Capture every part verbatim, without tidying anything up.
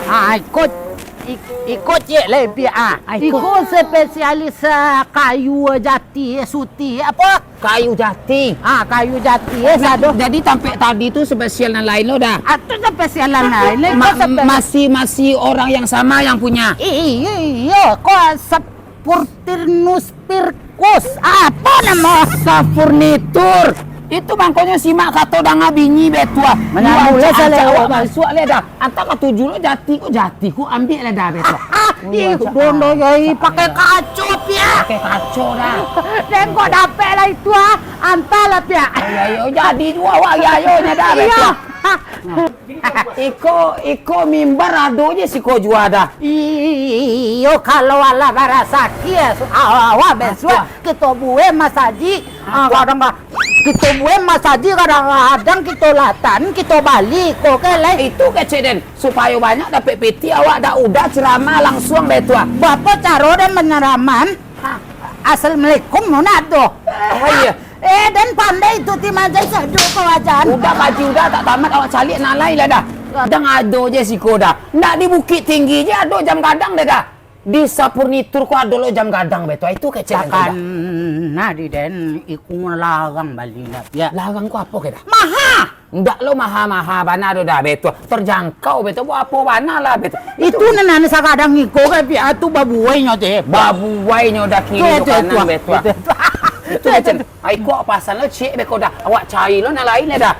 Ah, iko, ik-, iko ciek lai, Piak, ah. Ah, iko. Iko spesialis, ah, kayu jati, eh, suti, apo? Kayu jati. Ah, kayu jati, eh, sado. Jadi, tampek tadi tu spesial nan lain lo dah. Ah, tu spesial nan lain, eh, Ma-, iko spe- masih, masih orang yang sama yang punya. I-, iyo, iyo, ko sep-, Purtirnus Pirkus. Apo namo? Safurnitur. Itu mangkonyo simak kato danga binyi betua. Manyamu lah salah awak masuak le dah. Antah katuju lo jati ko, jati ko ambiak le dah betua. Ah, ih, dondo yai pakai kaco, Piak. Pakai kaco dah. Den kok dapek lah itu, ah. Antah lah, Piak. Iyo, iyo, jadi juo awak, iyo, iyo, nyo dah betua. Iko, iko mimbar ado je siko jua dah. Iyo, kalau alah barasaki, ya, su-, awa, awa, besuak kito buek masajik, ah, kadang ka-, kito buek masajik, kadang-kadang kito latan, kito bali, ko ke lai. Itu kecek den, supayo banyak dapek piti awak dak udah ceramah langsuang betua. Bapo caro den penyeraman? Assalamualaikum, muna tu. Eh, iya. Eh, den pandai tu ti manjai sadu ko wajan. Udah kaji udah tak tamat awak caliak nan lain lah dah. Dang ado je siko dah. Ndak di Bukittinggi je ado jam gadang dah dah. Di Safurnitur ko ado lo jam gadang betua. Itu kecek den dah. Takana di den iku larang bali lah, Piak. Larang ko apo ke dah? Maha! Ndak lo maha-maha bana do dah, betua. Terjangkau, betua. Buek apo bana lah, betua. Itu nan, nan sagadang iko kan, Piak, tu babuai nyo je. Babuai nyo dah kiri tu kanan, betua. Itu, itu. Ai, kok pasan lo ciek beko dah. Awak cari lo nan lain le dah.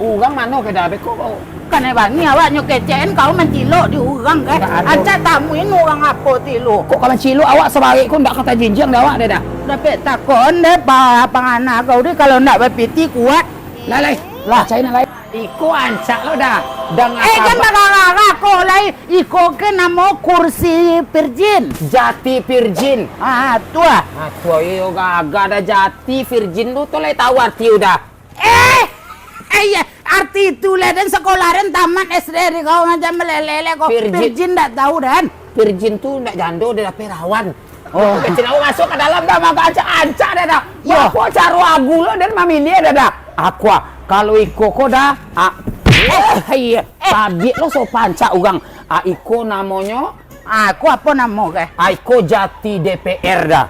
Urang mano ke dah, beko kau? Kanai bangi awak nyo kecek an, kau mancilok di urang ke? Ndak ado. Ancak tamuin urang apo ti lo. Kok kau mancilok, awak sabarek ko ndak ka tajinjiang dah awak deh dah. Dapek takon deh, pa-, pangana kau deh, kalau ndak bapiti kuat. Lai, lai. Lah, cari nan lain. Iko ancak lo dah. Dang eh, jan bagagah ko lai. Iko ke namo kursi virgin. Jati virgin. Ah, tu ah. Ah, tu iyo gagah dah jati virgin tu, tu lai tahu arti udah. Eh, eh, iya, arti itu lai den sekolah den tamat S D di kau macam melelele kau. Virgin. Virgin ndak tahu den. Virgin tu ndak jando, dia dapek rawan. Oh. Kecil awak masuk ka dalam dah, mangko ancak-ancak dah, dah. Yo. Apo caro agu lo, den mamiliah dah, dah. Aku, ah, kalau iko ko dah, ah, eh, iya. Eh. Tabik lo sopan ancak urang. Ah, iko namonyo. Ah, ko apo namo ke? Ah, iko jati D P R dah.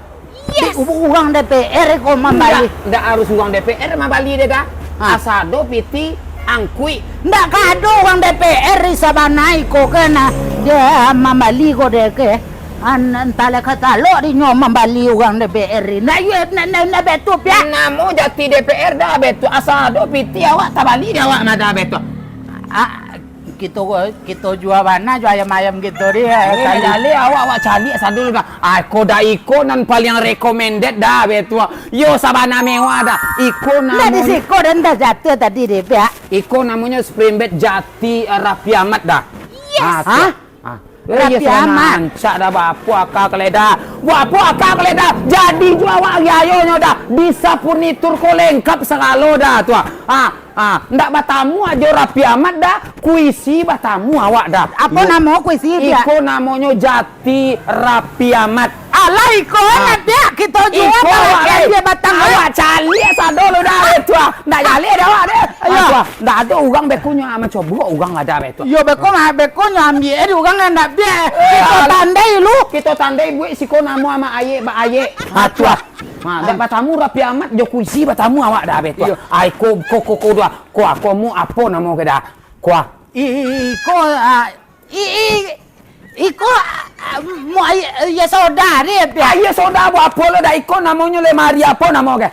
Yes. Di, u-, urang D P R ko mambali. Ndak, ndak harus urang D P R mambali deh dah. Ah. Asado piti angkuik. Ndak ka ado urang D P R di sabana iko ke nah, dia mambali ko deh ke. An-, antah lah ka talok di nyo mambali urang D P R ni. Ndak, iyo, ndak, ndak, ndak betul, Piak. Namo jati D P R dah betul. Asado piti awak tabali di awak mah dah betul. Ah, kito, kito jua bana, jua ayam-ayam kito ni, eh, eh, kali. Jaleh awak, awak caliak sadu dah. Ah, ko dah iko nan paling recommended dah betul. Yo, sabana mewah dah. Iko namo. Ndak di siko dan dah jatuh tadi deh, Piak. Iko namonyo spring bed jati, eh, Raffi Ahmad dah. Yes. Ah, tu. Hah? Ah. Eh, rapi amat. Rancak dah, bapo aka kalian dah. Bapo aka kalian dah. Jadi juo awak ari ayonyo dah. Di Safurnitur ko lengkap sagalo dah tu. Ah, ah, ndak batamu ajo rapi amat dah. Kuisi batamu awak dah. Apo namo kuisi, Piak? Iko namonyo jati rapi amat. Alah, iko lah, Piak. Kito juo awak, eh. Awak caliak sado lo dah, eh, tu ah. Ndak jaleh dah awak deh. Ayo. Ah, tu ah. Ndak ado urang beko nyo, ah, mancobo urang ado beko. Yo, beko mah, beko nyo ambiak di urang nan ndak biak. Eh, kito tandai lu. Kito tandai buek siko namo amak ayek, bak ayek. Ha, tu ah. Ha, ndak batamu rapi amat, jo kuisi batamu awak dah beko. Iyo. Ai, ko, ko, ko, ko, dah. Ko, ko mu apo namo ke dah? Ko. I, i, i, ko, ah, I, i, iko, ah, mo-, ai, ya soda ni, Piak. Ai, ya soda buek apo lo dah iko namonyo lemari apo namo ke?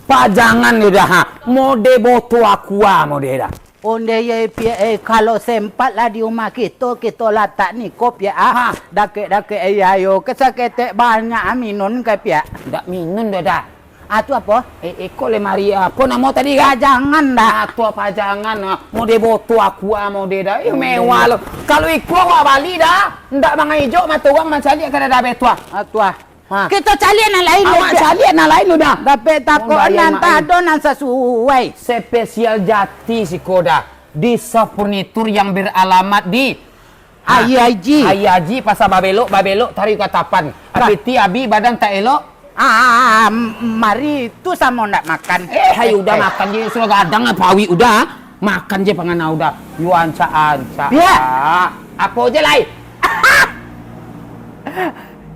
Pajangan yo dah, ha. Mode boto aqua mode dah. Onde ye, Piak, eh, kalau sempat lah di umah kito, kito latak niko, Piak, ah. Ha. Dakek-dakek, eh, ayo, ke saketek banyak, ah, minun ke, Piak. Ndak minun dah, dah. Ah, tu apo? Eh, iko lemari apo namo tadi, kan? Pajangan dah. Ah, tu pajangan, ah. Mode boto aqua mode dah. Eh, mewah lo. Kalau iko awak bali dah, ndak mangaijo mato urang mancaliak ka dah betua. Ah, tu ah. Ha. Kito caliak nan lain lu, Piak. Awak caliak nan lain lu dah. Dapek takok nan tado nan sasuai. Spesial jati siko dah. Di Safurnitur yang beralamat di Ayie Aji. Ayie Aji, pasar babelok, babelok, taruih ka tapan. Lah. Piti abi badan tak elok. Ah, mari tu samo ndak makan. Eh, hai, udah makan je, sudah gadang lah, pawik udah. Makan je panganau dah. Yo ancak-ancak. Piak. Apo je lai?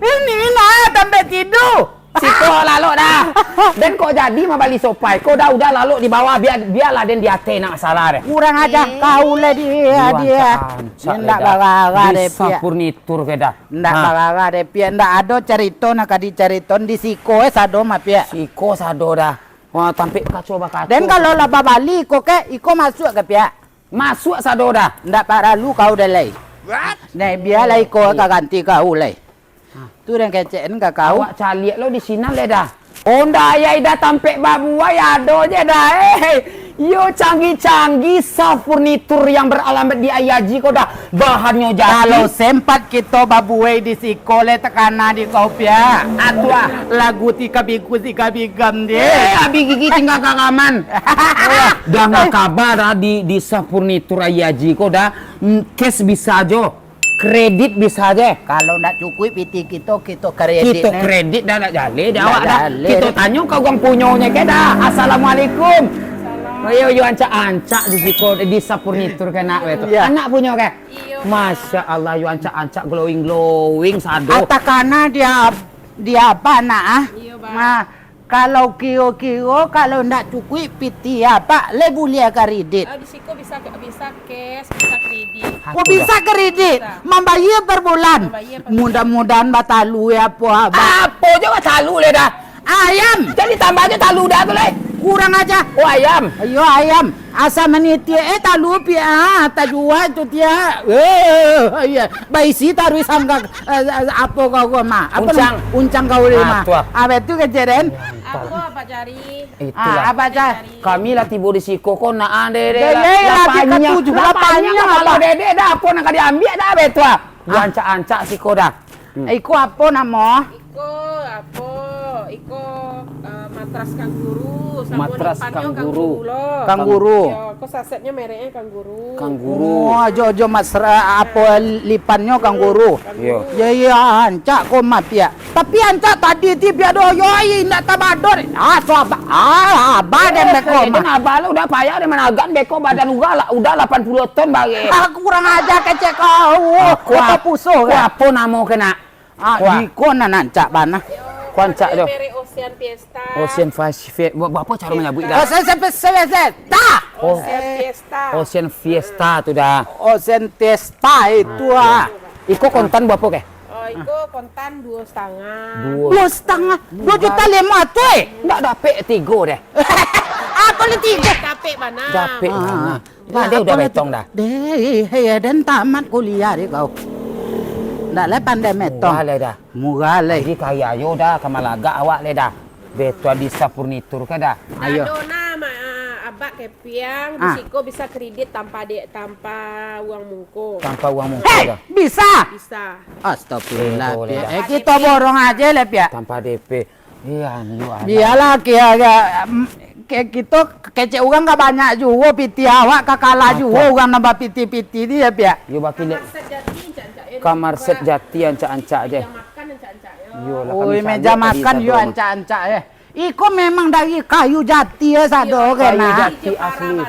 Ini nah, tambah tidur. Siko lalok dah. Den kok jadi mambali sopa ko dah, udah lalok di bawah, bia, bialah den di ateh, ndak masalah deh. Kurang aja kau lah dia, dia. Ancak-ancak. Ndak barara deh, Piak. Furnitur ke dah. Ndak barara deh, Piak. Ndak ado carito nak ka dicariton di siko, eh, sado mah, Piak. Siko sado dah. Wah, tampek kaco bakaco. Den kalau lah babali iko ke, iko masuak ke, Piak? Masuak sado dah. Ndak paralu kau dah lai. Nah, bialah iko ka ganti kau lai. Tu den kecek en ka kau. Awak caliak lo di sinan lai dah. Onda ayai dah tampek babuai ado je dah. Eh, yo canggih-canggih sah furnitur yang beralamat di Ayaji ko dah. Bahannyo jadi. Kalau sempat kito babuai di siko lai takana di kau, Piak. Atuah. Lagu tika biku tika bigam di. Eh, abi gigi tinggal gagaman. Danga kaba dah di, di sah furnitur Ayaji ko dah. Mm, cash bisa jo. Kredit bisa je. Kalau ndak cukuik piti kito, kito kredit. Kito kredit dah ndak jaleh deh awak dah. Kito tanyo ka urang punyonyo ke dah. Assalamualaikum. Ayo, yo ancak-ancak di siko, di sah furnitur ke nak we tu. Anak punyo ke? Iyo, Pak. Masya Allah, yo ancak-ancak glowing-glowing sado. Atakana dia, dia apa nak ah? Iyo, Pak. Nah, kalau kiro-kiro, kalau ndak cukuik piti abak, lai buliah kredit. Ah, di siko bisa, bisa cash, bisa kredit. Oh, bisa kredit? Bisa. Mambayia per bulan? Mambayia per bulan. Mudah-mudahan batalu ya, apo abak. Apo je batalu lai dah. Ayam. Jadi tambah je talu dah tu lai. Kurang aja. Oh, ayam. Iyo, ayam. Asa manitiak, eh, talu, Piak, ah, tajua tu, Piak. Eh, iyo. Baisi taruih sangka, eh, eh, apo kau, kau mah? Apo uncang. Uncang kau lima. Ah, tu ah. Abis tu kecek den. Apo abak cari? Itulah. Ah, abak cari. Kami lah tibo di siko ko nak ade deh. Deh, lah, lah, lagi panjang. Katujuh, lah, lah panjang, panjang kalau apa? Dedek dah apo nak ka diambiak dah abis tu ah. Ah. Ancak-ancak siko dah. Hmm. Iko apo namo? Iko apo? Iko, eh, matras kangguru, samo lipannyo kangguru lo. Matras kangguru. Kangguru. Yo, ko sasetnyo mereknyo kangguru. Kangguru. Oh, jo, jo masra-, apo lipannyo kangguru. Kangguru. Yo. Yo, yo, ancak ko mah, Piak. Tapi ancak tadi ti, Piak, doh, yo, ai, indak tabador. Ah, so abak, ah, abak den beko mah. Abak lo udah payah den managan beko badan urang lah, udah lapan puluah ton bareh. Ah, kurang aja kecek kau. Kau puso kan? Apo namo kena? Ah, iko nan ancak bana. Ko ancak tu. Merek Ocean Fiesta. Ocean Fiesta. Ba-, bapa cara manyabuik dah? Ocean Fiesta. Ocean Fiesta. Ocean Fiesta tu dah. Ocean Fiesta itu ah. Iko kontan bapa ke? Oh, iko kontan duo setengah. Duo setengah. Duo juta lima ratus, eh? Ndak dapek tigo deh. Apo ni tigo? Dapek bana. Dapek bana. Lah, dia udah betong dah. Deh, hei, den tamat kuliah deh kau. Ndak lai pandai metong. Murah lai dah. Murah lai. Jadi kaya yo dah, ka malagak awak lai dah. Betua di sah furnitur ka dah. Ayo. Ado nah, ma-, abak kepiang, di siko bisa kredit tanpa de-, tanpa uang muko. Tanpa uang muko dah. Bisa? Bisa. Astagfirullah, Piak. Eh, kito borong aja lah, Piak. Tanpa D P. Iya, lu ada. Bialah, kia, kia, mm, ke-, kito kecek urang ka banyak juo piti, awak ka kalah juo urang nan bapiti-piti dia, Piak. Yo, baki lek. Kamar set jati, ancak-ancak je. Meja makan, ancak-ancak je. Yo lah, oi, meja makan yo ancak-ancak je. Iko memang dari kayu jati ya, sado kena. Kayu jati asli.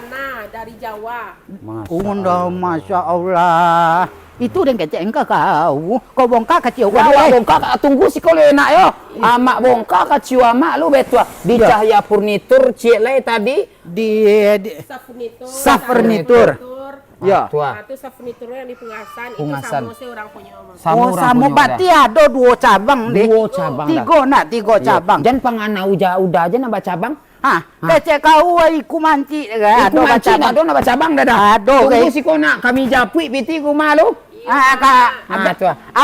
Dari Jawa. Masya Allah. Masya Allah. Itu den kecek engkau kau. Kau bongkar kacau kau. Awak bongkar, tunggu siko lu enak yo. Amak bongkar kacau amak lu betua. Di Cahaya Furnitur ciek lai tadi. Di, di Sah Furnitur. Sah Furnitur. Yo. Ah, tu Sah Furnitur yang di Pungasan, itu samo se urang punyo. Samo urang punyo. Oh, samo, berarti ado duo cabang deh. Duo cabang dah. Tigo nak, tigo cabang. Jan panganau ja-, udah aja nambah cabang. Ha, kecek kau, iku mancik dah. Iku mancik dah, ado nambah cabang dah, dah. Ado. Tunggu siko nak, kami japuik piti rumah lu. Ah, ka,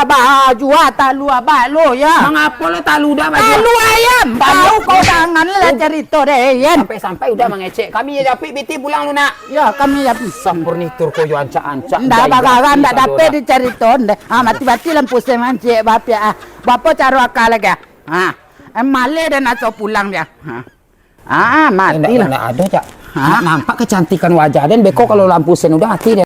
abah jua talu abah lu, ya. Mangapo lo talu dah, Bang? Talu ayam. Tahu kau jangan lah cerita deh, Yan. Sampai-sampai udah mangecek. Kami japuik piti pulang lu nak. Ya, kami japuik. Sah Furnitur ko yo ancak-ancak. Ndak bagaran, ndak dapek dicerita, ndak. Ah, mati-mati lampu sen mancik, bapiak, ah. Bapo caro akal lagi, ah? Ah, eh, maleh dan aso pulang dia. Ah. Ah, mati lah. Ndak ado, Cak. Hah? Nak nampak kecantikan wajah den, beko kalau lampu sen udah mati deh.